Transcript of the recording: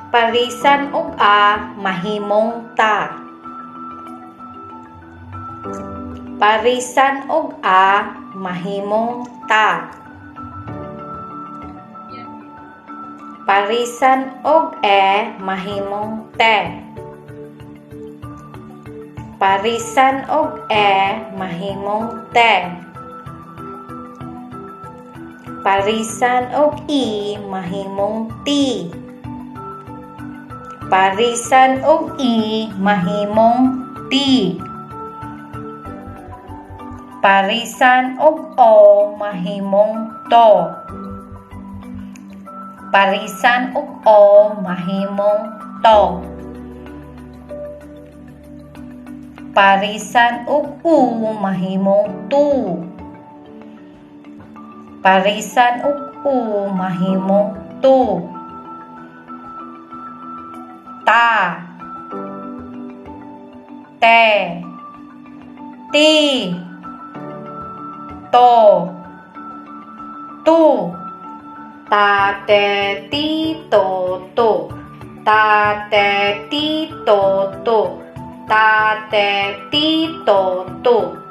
Parisan og a mahimong ta. Parisan og a mahimong ta. Parisan og e mahimong te. Parisan og e mahimong te. Parisan og i mahimong ti. Parisan og i mahimong ti. Parisan og o mahimong to. Parisan og o mahimong to. Parisan og u mahimong tu. Parisan og u mahimong tu. Ta, te, ti, to, tu. Ta, te, ti, to, tu. Ta, te, ti, to, tu. Ta, te, ti, to, tu.